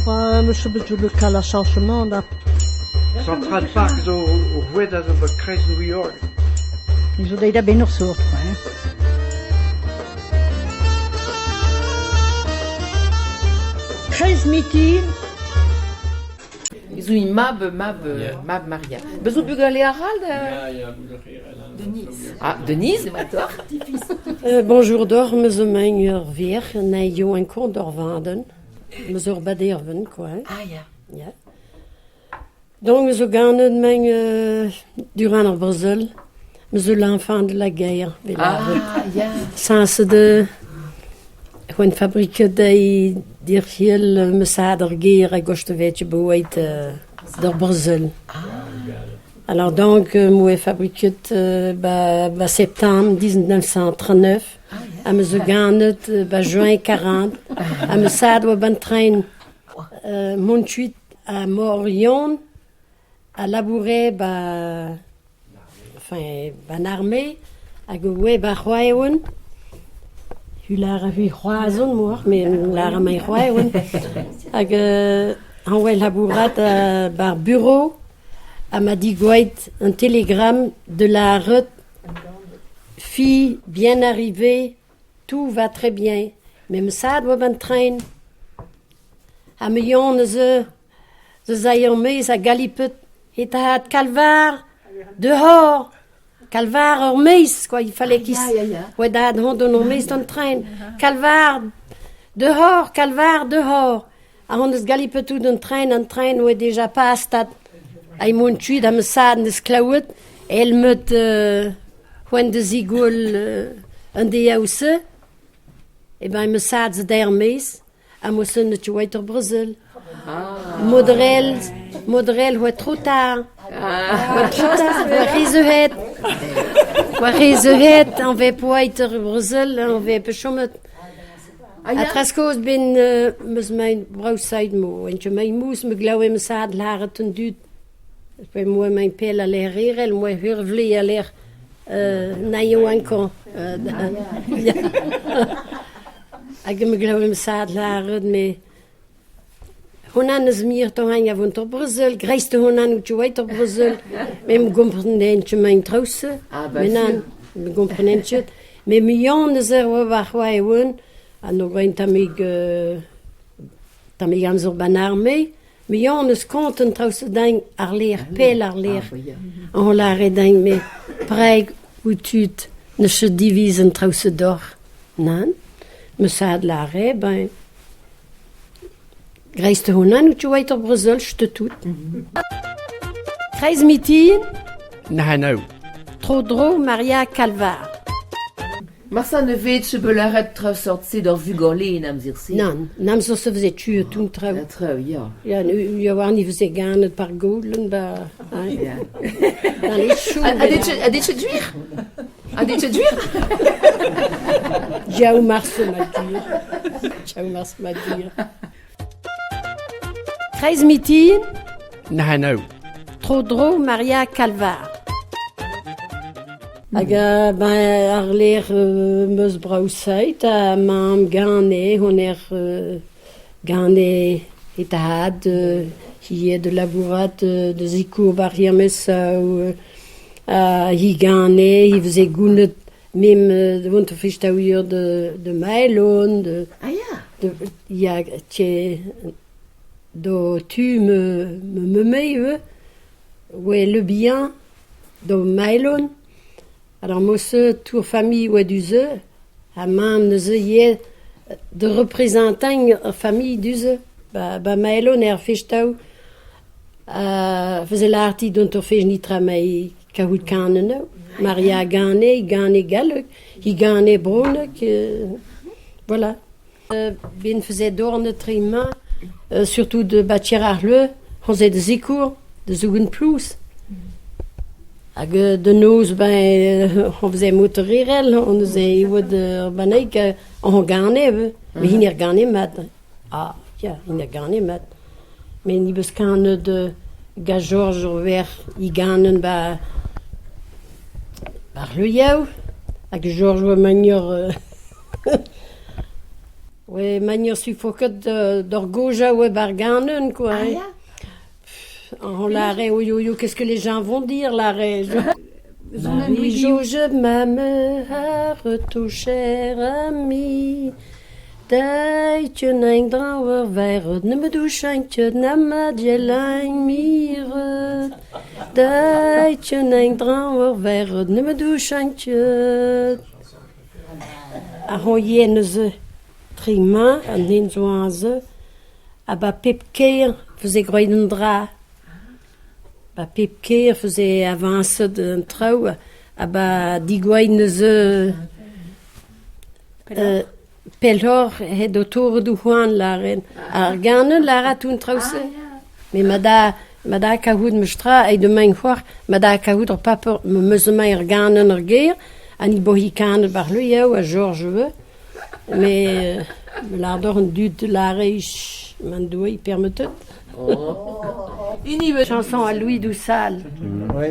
Meus bet le cas la changement da. Central Park zo ur voued a zo bet kreiz New York. Zo deit a-benn ur sort, quoi, hein. Kreiz mitin. Zo mab, mab, mab Maria. Bezo bugale arall da... Denise. Ah, Denise, emañ Bonjour deoc'h, me zo mein ur vir, na eo en kont ur vadenn. Me zo ur baderven, quoi. Hein. Ah ya. Ya. Donc me zo ganet mein durant ar brezel. Me zo l'enfant de la guerre. Ah ya. Sañset de c'hoant fabriket dezhi dirc'hiel ma sad ar gêr a gost vetje boeit d'ar brezel. Alors donc, moe fabriket ba, ba septembre 1939, ha me zo ganet ba juin 40, ha ma sad oa ban train mont kuit a Morion a laboure ba enfin ban armée hag oe ba c'hoaeoun. Hu lar a hui c'hoazon mor, mais lar a mai c'hoaeoun. Hag an oe labourat bar bureau ha ma digoet un télégramme de la ret fille bien arrivée, tout va très bien. Mais ma sad oa ban train. Ha ma yon eus eus a ur maez a galipet et a calvar dehors. Calvar ur maez, quoi. Il fallait qu'il Ya, ya, ya. oa da hont ur maez d'an train. Calvar dehors, calvar dehors. Ha hon eus galipet tout an train, an train oa déjà pastat. Ha mont kuit ha ma sad neus klaouet. El meut c'hoant da zigol an deaoù-se. E ben ma sad ze der maez. Ha mo se ne oa ur brezel. Modrel, modrel oa trop tard. Oa trop tard, oa re Oa re zeuet, an vez poait ur brezel, an vez pechomet. Ah ya. A traskoz ben meus mein braosaid mo. En mein mous me glaoue ma sad laret an dud. Pe moa mein pell a l'air erel, moa hurvle a l'air na eo ankoñ. Ya. Hag me glaoue ma sad laret, me Honan eus mir to hañ a vont ur brezel, greist honan out oait ur brezel, me me gomprenen ket mein traoù-se. Ah bah Me nan, me gomprenen ket. Me muiañ eus ar oa war c'hoa e oan, ha no oaint tammig tammig amzer ban arme, muiañ eus kont an traoù-se din ar lec'h, pell ar lec'h. Ah, ya. An lâret din me preg out tud neus ket diviz an traoù-se deoc'h. Nann, ma sad lâret, ben Greist honan out oait ur brezel, chte tout. Kreiz mitin, Na, no. tro-dro Maria Calvar. Marsa ne vet se belaret traoù sort-se d'ur vugale en amzer-se. Nann, n'am zo se veze tuet tout traoù. La traoù, ya. Ya, ya war ni veze ganet par goulen ba... Hein. Ya. Dans les choux. A dit chet duir? A dit chet duir? Diaou marse ma dur. Diaou marse ma dur. Kreiz mitin, Na, no. tro-dro Maria Calvar. Hag ben ar lec'h meus braousait ha mamm gane hon er gane et had hi de labourat de zikour bar hirmes hi gane, hi veze gounet mem de vont fistaouier de maelon, de, Ah ya. de ya tche do tu me me me oe le bien do maelon. Alors mo se tour famille oa du ze, ha mamm neuze ivez de représentant ur famille du ze. Ba, ba maelon er festaou veze larti dont ur fej nitra mai kaout kanen Maria gane, gane gallek, hi gane bronek, voilà. Ben faisait dorne trima, surtout de bâtir ar le, on faisait de zikour, de zougen plous. Hag de noz, ben, on faisait motorirel, on faisait iwe de baneik, on gane, mais hi gane mat. Ah, ja, hi gane mat. Mais ni beus kane de ga George wer i ganen ba bar le yaou, hag George oa manier. Ouais, manier sufoket d'ur goja oa bar ganen, quoi. Ah hein. ya On l'arrêt, oui, oui, oui, qu'est-ce que les gens vont dire, l'arrêt? Zonen Marie-Georges, ma mère, tout cher ami. Dijtje neng drouwer verret, ne me douchantje, na ma djelain miret. Dijtje neng drouwer verret, ne me douchantje. A hon jene ze trima, an den zo an ze, a ba pep keer faisait groeit un dra. Ba pep keer faisait avancer un traoù, a ba digoain ze pellor het o tore du c'hoant laren. Ar ganen lara toun traoù-se. Mais ma da ma da kahout me stra e de mijn c'hoar, ma da kahout ur paper me meus mañ ar ganen ar ger, an i bohi kanet bar le eo a Georges we. Mais me lardor un dud lare ich man doa i permetet. Ini be Chanson à Louis Doussal. Oui.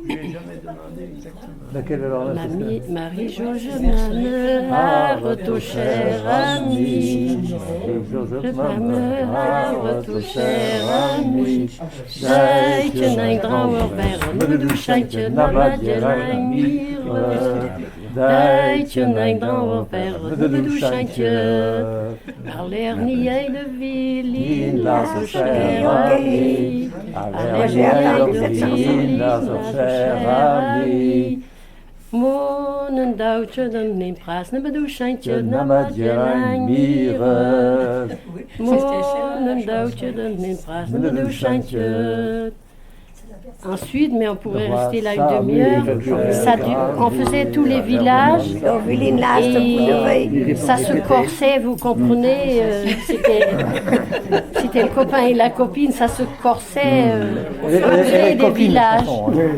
J'ai jamais demandé exactement. Laquelle alors là, c'est Mamie, Marie-Georges, ma mère, ton cher ami. Marie-Georges, Ma mère, ton cher ami. Dijtje neng drouwer verre, ne douchantje, na ma djelain mire. Dijtje neng drouwer verre, ne douchantje. Ar l'air ni ei de ville, la la cher ami. Ar l'air de ville, la cher ami. Mon een doutje, dan neem praas, ne bedouchantje, na Na ma ma djelain djelain mire. mire. Mon een doutje, dan neem praas, ne bedouchantje. Ensuite, mais on pourrait rester là une demi-heure, ça on faisait tous les villages et ça se corsait, vous comprenez, c'était c'était le copain et la copine, ça se corsait, on Elle- elle- elle faisait est des coquine, villages. cette chanson, hein.